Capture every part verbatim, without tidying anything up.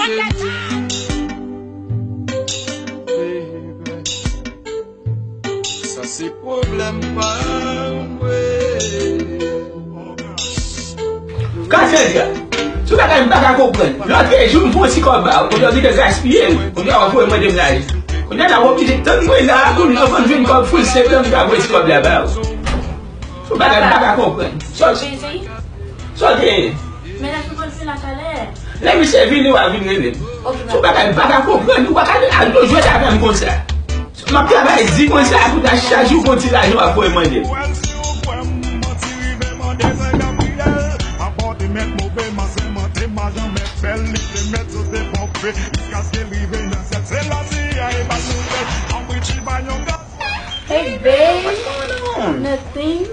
Sa se pwoblèm pa mwen. Kafedra, sou bagay m pa ka konprann. Lòt jou m fè yon ti kòb ba ou, kounye a w gentan gaspiye l, kounye a w ap voye mande m lajan. Kounye a la w oblije tann mwen la, kounye a w vin kòb foul senk lan, m ka voye ti kòb la ba ou. Sou bagay m pa ka konprann. Sa w genyen? Men lè m konn fin la talè. Lè misye vini, w a vin rele m. Sou bagay m pa ka konprann, ou pa ka al jwèt avè m konsa. M ap travay di konsa, pou ta chak jou gon ti lajan w ap voye mande m. Hey, babe. What's going on? Nothing.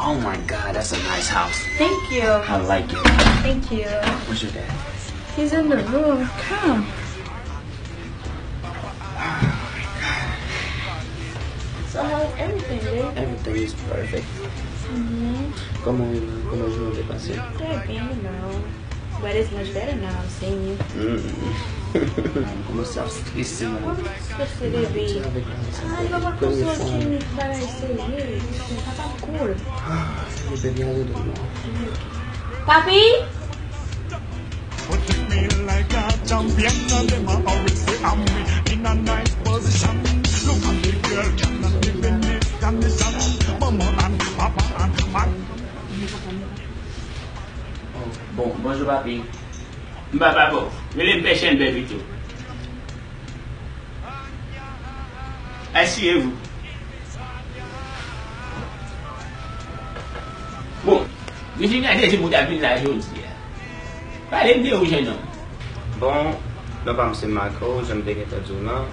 Oh my God, that's a nice house. Thank you. I like it. Thank you. Where's your dad? He's in the room. Come. So how's everything, babe? Everything is perfect. Mhm. Kòman, kòman jounen te pase? Très bien, you know. But it's much better now, I'm seeing you. Mm. Kòman sa ap strese, man? Kòman strese, baby? Ay, papa, kòman sa ki bagay serye? Papa, cool. Ah, baby, I don't know. Papi? Oh, bon, bonjou, papi. M pa papa w. Rele m Pè Chenbè pito. Asseyez-vous. Bon, Virginia te di m ou t ap vin la jodi a. Pale m de ou, jennonm. Bon, non pa m se Marco, jan m te gentan di w lan.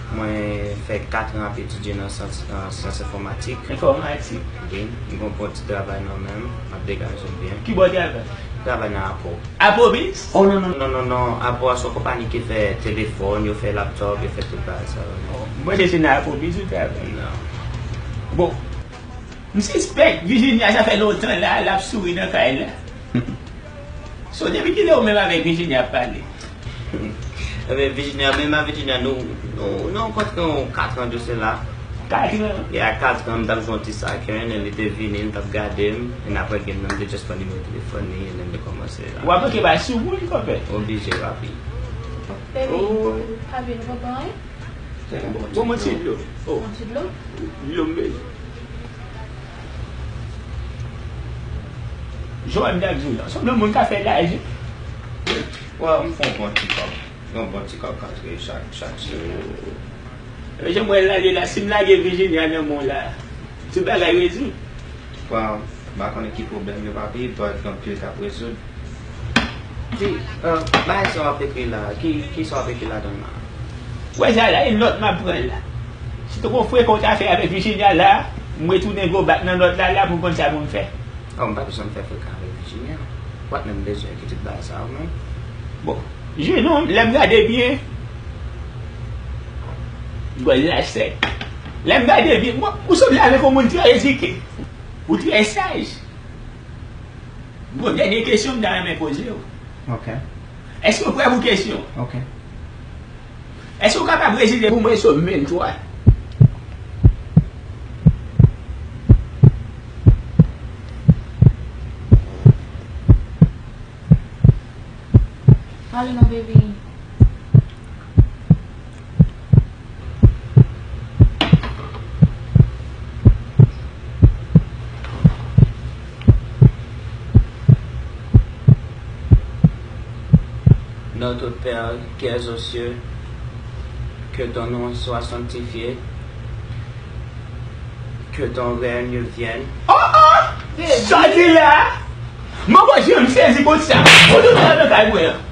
Mwen fè kat an ap etidye nan syans, nan syans enfòmatik. Enfòmatik? Wi, m gon bon ti travay nan men m, m ap degaje m byen. Ki bò w travay? Travay nan Apple. Apple Biz? Oh, non, non, non, non, non. Apple a se yon konpayi ki fè telefòn, yo fè laptop, yo fè tout bagay sa yo. Oh, mwen te se nan Apple Biz ou travay? Non. Bon, m sispèk Virginia, sa fè lontan la, l ap souri nan kay la. So, depi kilè ou menm avèk Virginia ap pale? Ebyen, Virginia, menm a Virginia, nou, nou, nou rankontre yon kat an de sela. Kat an? Yeah, kat an, m t ap jwe yon ti soccer, and li te vini, li t ap gade m, and apre game nan, m te just pran nimewo telefòn li, and then nou kòmanse la. W ap manke bay sou moun, konpè? Oblije, papi. Baby, oh. Papi, nou pa pran anyen? Bon, bon, bon, ti dlo. Oh. Bon, ti dlo? Dlo m bezwen. Jan m t ap di w lan, se yon moun ka fè lajan. Well, m fè yon bon ti kòb. Yon bon ti kòb k antre chak, chak semèn. Jan m wè l ale la, si m lage Virginia nan men w la, tout bagay rezoud. Bon, m pa konnen ki pwoblèm yo, papi, but gen anpil k ap rezoud. Di, euh, bagay sa w ap ekri la, ki, ki sa w ap ekri ladan l la? Wè sa la, e nòt m ap pran la. Si te gon frekan w ta fè avèk Virginia la, m retounen go back nan nòt la, la pou m konn sa pou m fè. Oh, m pa bezwen fè frekan avèk Virginia. What menm bezwen ki tout bagay sa yo menm? Bon, jeune homme, lè m gade byen, gòl la sèk. Lè m gade byen, mwen, ou sanble avèk yon moun trè edike. Ou trè saj. Bon, dènye kesyon m ta renmen poze w. Ok. Èske w prè pou kesyon? Ok. Èske w kapab resite pou mwen Sòm venntwa? Pale non, baby. Notre Père qui es aux cieux, que ton nom soit sanctifié, que ton règne vienne. Oh, oh! Sa di la? Mwen, mwen, je m sezi konsa. Mwen, tout sa nan kay mwen an.